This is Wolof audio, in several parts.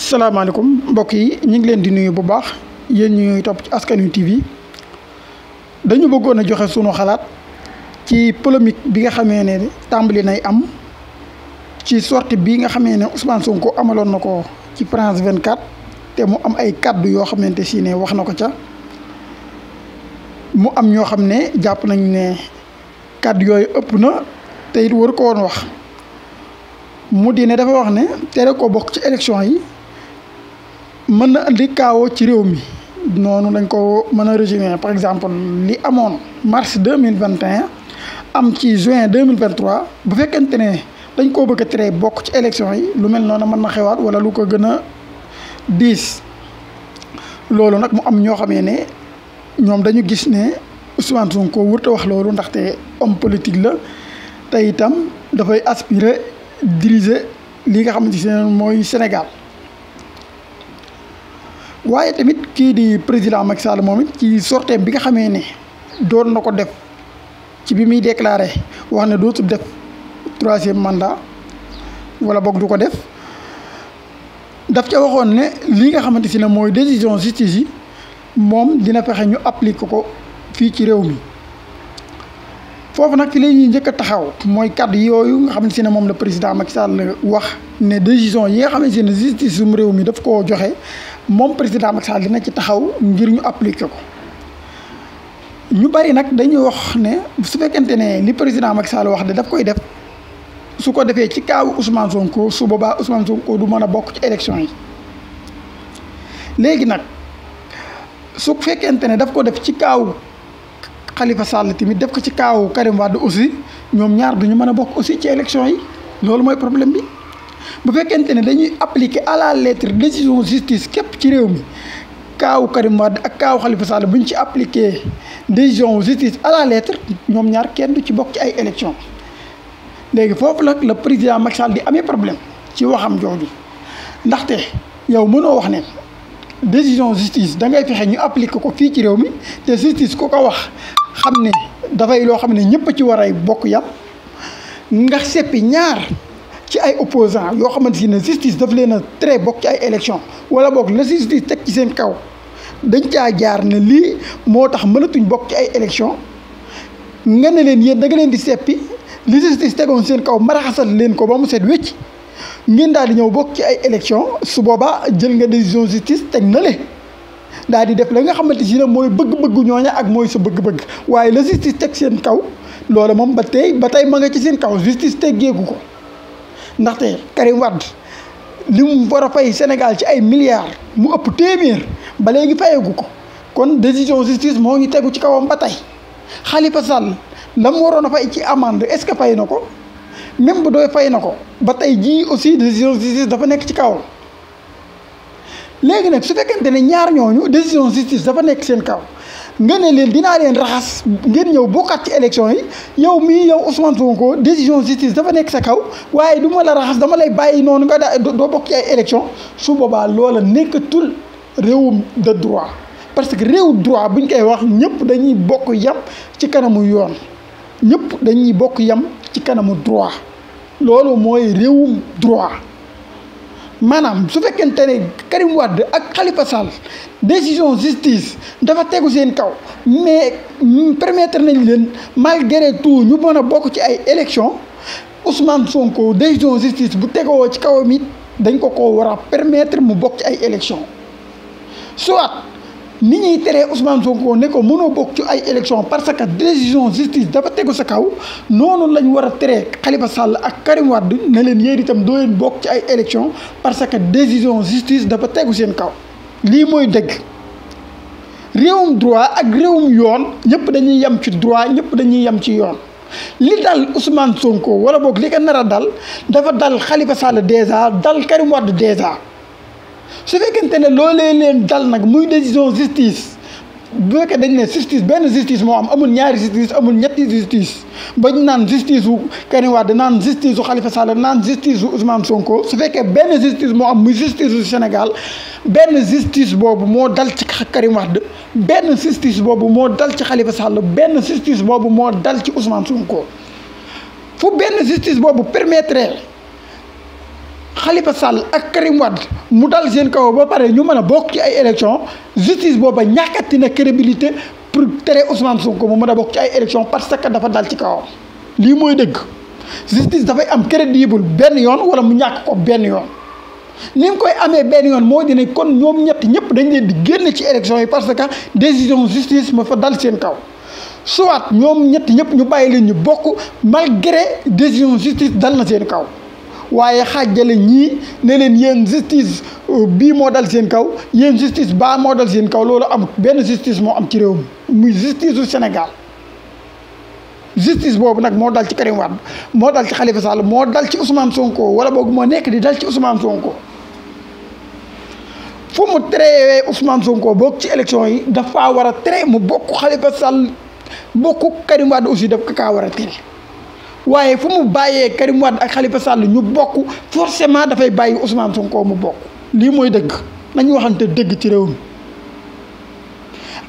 salaamaaleykum mbokk yi ñu ngi leen di nuyu bu baax yéen ñuy topp ci ASKANWI TV dañu bëggoon a joxe sunu xalaat ci polémique bi nga xamee ne tàmbali nay am ci sortie bi nga xamee ne Ousmane Sonko amaloon na ko ci France 24 te mu am ay kàddu yoo xamante si ne wax na ko ca mu am ñoo xam ne jàpp nañ ne kàddu yooyu ëpp na te it waru ko woon wax mu di ne dafa wax ne tere ko bokk ci élection yi mën na andi kaawoo ci réew mi noonu lañ ko mën a résumer. Par exemple li amoon mars 2021 am ci juin 2023 bu fekkente ne dañ koo bëgg a tere bokk ci élection yi lu mel noonu mën na xewaat wala lu ko gën a diis. loolu nag mu am ñoo xamee ne ñoom dañu gis ne Ousmane Sonko wërta wax loolu ndaxte homme politique la te itam dafay aspirer diriger li nga xamante ne mooy Sénégal. waaye tamit kii di président Macky Sall moom it ci sorteem bi nga xamee ne doon na ko def ci bi muy déclaré wax ne dootul def 3e mandat wala boog du ko def daf ca waxoon ne li nga xamante ne mooy décision justice yi moom dina fexe ñu appliquer ko fii ci réew mi. foofu nag fi la ñuy njëkk a taxaw mooy kàddu yooyu nga xamante ne moom la président Macky Sall wax ne décision yi nga xamante ne justice sum réew mi daf koo joxe moom président Macky Sall dina ci taxaw ngir ñu appliquer ko. ñu bari nag dañuy wax ne su fekkente ne li président Macky Sall wax de daf koy def su ko defee ci kaawu Ousmane Sonko su boobaa Ousmane Sonko du mën a bokk ci élection yi. léegi nag su fekkente ne daf ko def ci kaawu Khalifa Sall tamit def ko ci kaawu Karim Wade aussi ñoom ñaar duñu mën a bokk aussi ci élection yi loolu mooy problème bi. bu fekkente ne dañuy appliquer à la lettre décision justice képp ci réew mi kaawu Karim Wade ak kaawu Khalifa Sall bu ñu ci appliquer décision justice à la lettre ñoom ñaar kenn du ci bokk ci ay élection. léegi foofu nag la président Macky Sall di amee problème ci waxam jooju ndaxte yow mënoo wax ne décision justice da ngay fexe ñu appliquer ko fii ci réew mi te justice ku ko wax xam ne dafay loo xam ne ñëpp a ci war a bokk yam nga seppi ñaar ci ay opposants yoo xamante ne justice daf leen a tere bokk ci ay élection wala boog la justice teg ci seen kaw dañ caa jaar ne lii moo tax mënatuñ bokk ci ay élection nga ne leen yéen da nga leen di seppi li justice tegoon seen kaw maraxasal leen ko ba mu set wécc ngeen daal di ñëw bokk ci ay élection su boobaa jël nga décision justice teg na le daal di def la nga xamante ne mooy bëgg-bëggu ñooña ak mooy sa bëgg-bëgg waaye la justice teg seen kaw loolu moom ba tey ma nga ci seen kaw justice teggeeku ko. ndaxte Karim Wade li mu war a fay Sénégal ci ay milliards mu ëpp téeméer ba léegi fayeegu ko kon décision justice moo ngi tegu ci kawam ba tey. Khalifa Sall la mu waroon a fay ci amende est-ce que fay na ko même bu doy fay na ko ba tey jii aussi décision justice dafa nekk ci kawam. léegi nag su fekkente ne ñaar ñooñu décision justice dafa nekk seen kaw nga ne leen dinaa leen raxas ngeen ñëw bokkaat ci élection yi yow Ousmane Sonko décision justice dafa nekk sa kaw waaye du ma la raxas dama lay bàyyi noonu nga doo bokk ci ay élection su boobaa loola nekkatul réewum de droit parce que réewu droit buñ koy wax ñëpp dañuy bokk yam ci kanamu yoon ñëpp dañuy bokk yam ci kanamu droit loolu mooy réewum droit. maanaam su fekkente ne Karim Wade ak Khalifa Sall décision justice dafa tegu seen kaw mais permettre nañ leen malgré tout ñu mën a bokk ci ay élection Ousmane Sonko décision justice bu tegoo ci kawam it dañ ko war a permettre mu bokk ci ay élection soit ni ñuy teree Ousmane Sonko ne ko mënoo bokk ci ay élection parce que décision justice dafa tegu sa kaw noonu lañ war a teree Khalifa Sall ak Karim Wade ne leen yéen itam doo leen bokk ci ay élection parce que décision justice dafa tegu seen kaw. lii mooy dëgg réewum droit ak réewum yoon ñëpp dañuy yem ci droit ñëpp dañuy yem ci yoon li dal Ousmane Sonko wala boog li ko nar a dal dafa dal Khalifa Sall déjà dal Karim Wade déjà. su fekkente ne loolee leen dal nag muy décision justice bu fekkee dañ ne justice benn justice moo am amul ñaari justice amul ñetti justice bañ naan justice wu Karim Wade naan justice wu Khalifa Sall naan justice wu Ousmane Sonko su fekkee benn justice moo am muy justice wu Sénégal benn justice boobu moo dal ci Karim Wade benn justice boobu moo dal ci Khalifa Sall benn justice boobu moo dal ci Ousmane Sonko fu benn justice boobu permettre Khalifa Sall ak Karim Wade mu dal seen kaw ba pare ñu mën a bokk ci ay élection justice booba ñàkkati na crédibilité pour tere Ousmane Sonko mu mën a bokk ci ay élection parce que dafa dal ci kawam lii mooy dëgg justice dafay am crédible benn yoon wala mu ñàkk ko benn yoon ni mu koy amee benn yoon moo di ne kon ñoom ñett ñëpp dañ leen di génn ci élection yi parce que décision justice ma fa dal seen kaw soit ñoom ñett ñëpp ñu bàyyi leen ñu bokk malgré décision justice dal na seen kaw waaye xaajale ñii ne leen yéen justice bii moo dal seen kaw yéen justice baa moo dal seen kaw loolu amut benn justice moo am ci réew mi muy justice u Sénégal justice boobu nag moo dal ci Karim Wade moo dal ci Khalifa Sall moo dal ci Ousmane Sonko wala boog moo nekk di dal ci Ousmane Sonko fu mu terewee Ousmane Sonko bokk ci élection yi dafa war a tere mu bokk Khalifa Sall bokk Karim Wade aussi daf ko kaa war a tere waaye fu mu bàyyee Karim Wade ak Khalifa Sall ñu bokk forcément dafay bàyyi Ousmane Sonko mu bokk lii mooy dëgg nañu waxante dëgg ci réew mi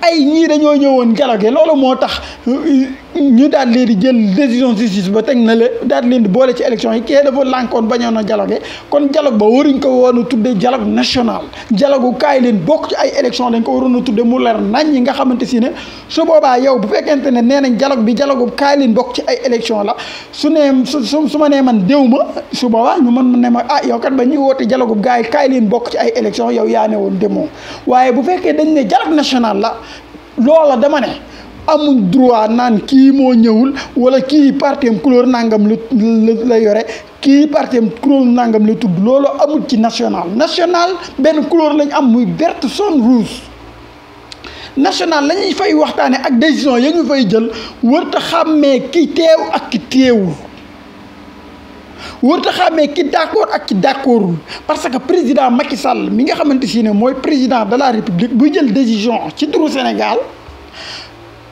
ay ñii dañoo ñëwoon dialogue loolu moo tax ñu daal leen di jël décision justice ba teg na la daal leen di boole ci élection yi kee dafa lànkoon bañoon a dialogue kon dialogue ba waruñ ko woon a tudde dialogue national dialogue kaay leen bokk ci ay élection dañ ko waroon a tudde mu leer nañ ñi nga xamante si ne su boobaa yow bu fekkente ne nee nañ dialogue bi dialogue kaay leen bokk ci ay élection la su nee su ma nee man déw ma su boobaa ñu mën ne ma yow kat ba ñuy woote dialogue gars yi kaay leen bokk ci ay élection yow yaa ne woon demoo waaye bu fekkee dañ ne dialogue national la loola dama ne amuñ droit naan kii moo ñëwul wala kii partem couleur nangam la yore kii partem couleur nangam la tudd loolu amul ci national benn couleur lañ am muy verte jaune rouge national la ñuy fay waxtaane ak décision ya ñu fay jël wërta xàmmee ki teew ak ki teewul wërta xàmmee ki d'accord ak ki d'accordul parce que président Macky Sall mi nga xamante si ne mooy président de la République buy jël décision ci turu Sénégal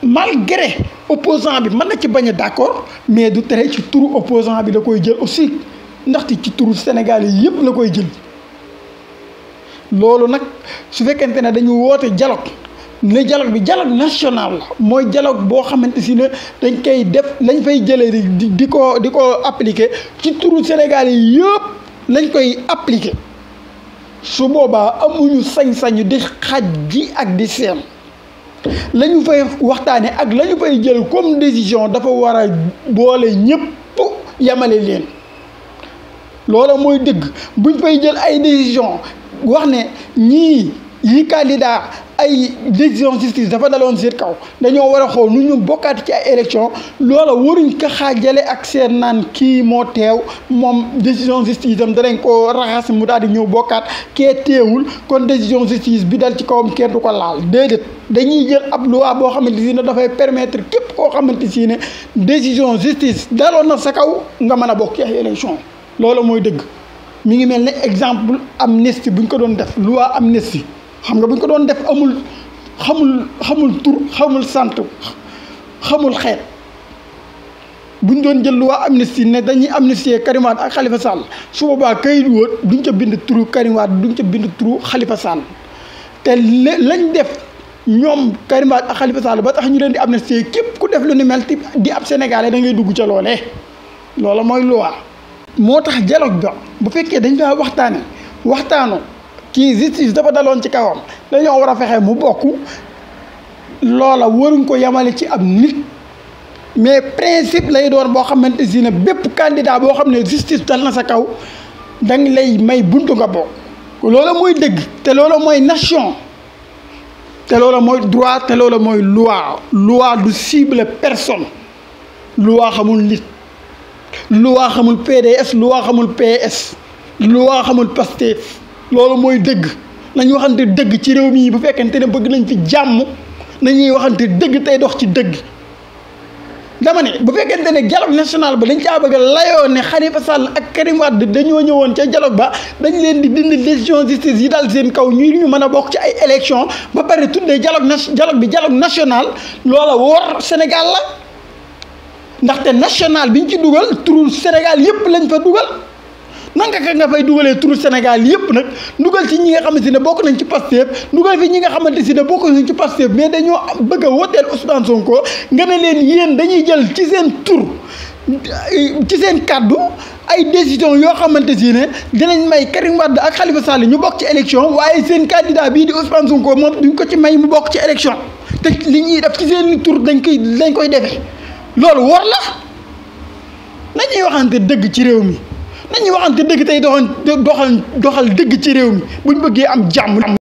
malgré opposant bi mën na ci bañ a d'accord mais du tere ci turu opposant bi da koy jël aussi ndaxte ci turu Sénégal yi yëpp la koy jël loolu nag su fekkente ne dañu woote dialogue ne dialogue bi dialogue national la mooy dialogue boo xamante si ne dañ koy def lañ fay jëlee di ko appliquer ci turu Sénégal yi yëpp lañ koy appliquer su boobaa amuñu sañ-sañu di xaj ji ak di seen la ñu fay waxtaane ak la ñu fay jël comme décision dafa war a boole ñëpp yamale leen loola mooy dëgg buñ fay jël ay décision wax ne ñii yi candidat ay décision justice dafa daloon seen kaw dañoo war a xool nu ñu bokkaat ci ay élection loola waruñ ko xaajale ak seen naan kii moo teew moom décision justice itam danañ ko raxas mu daal di ñëw bokkaat kee teewul kon décision justice bi dal ci kawam kenn du ko laal déedéet dañuy jël ab loi boo xamante si ne dafay permettre képp koo xamante si ne décision justice daloon na sa kaw nga mën a bokk ci ay élection loolu mooy dëgg mi ngi mel ne exemple amnistie buñ ko doon def loi amnistie xam nga bu ñu ko doon def amul xamul tur xamul sant xamul xeet bu ñu doon jël loi amnistie ne dañuy amnistier Karim Wade ak Khalifa Sall su boobaa kayit wóor duñ ca bind turu Karim Wade duñ ca bind turu Khalifa Sall te lañ def ñoom Karim Wade ak Khalifa Sall ba tax ñu leen di amnistier képp ku def lu ni mel di ab Sénégalais da ngay dugg ca loolee loola mooy loi. moo tax dialogue ba bu fekkee dañ faa waxtaanoo. kii justice dafa daloon ci kawam dañoo war a fexe mu bokk loola waruñ ko yemale ci ab nit mais principe lay doon boo xamante si ne bépp candidat boo xam ne justice dal na sa kaw dañ lay may buntu nga bokk loola mooy dëgg te loola mooy nation te loola mooy droit te loola mooy loi du cible personne loi xamul nit loi xamul PDS loi xamul PS loi xamul Pastef loolu mooy dëgg nañu waxante dëgg ci réew mi bu fekkente ne bëgg nañ fi jàmm nañuy waxante dëgg tey dox ci dëgg dama ne bu fekkente ne dialogue national ba dañ caa bëgg a layoo ne Khalifa Sall ak Karim Wade dañoo ñëwoon ca dialogue ba dañ leen di dindi décision justice yi dal seen kaw ñu mën a bokk ci ay élection ba pare tuddee dialogue bi dialogue national loola wóor Sénégal la ndaxte national biñ ci dugal turu Sénégal yëpp lañ fa dugal nanga ka nga fay dugalee turu Sénégal yëpp nag dugal ci ñi nga xamante ne bokk nañ ci Pastef dugal fi ñi nga xamante ne bokk nañ ci Pastef mais dañoo bëgg a woteel Ousmane Sonko nga ne leen yéen dañuy jël ci seen tur ci seen kàddu ay décision yoo xamante si ne dinañ may Karim Wade ak Khalifa Sall ñu bokk ci élection waaye seen candidat bii di Ousmane Sonko moom duñ ko ci may mu bokk ci élection te li ñuy def ci seen tur dañ koy defee loolu war la nañuy waxante dëgg ci réew mi nañuy waxante dëgg tey doxal dëgg ci réew mi buñ bëggee am jàmm.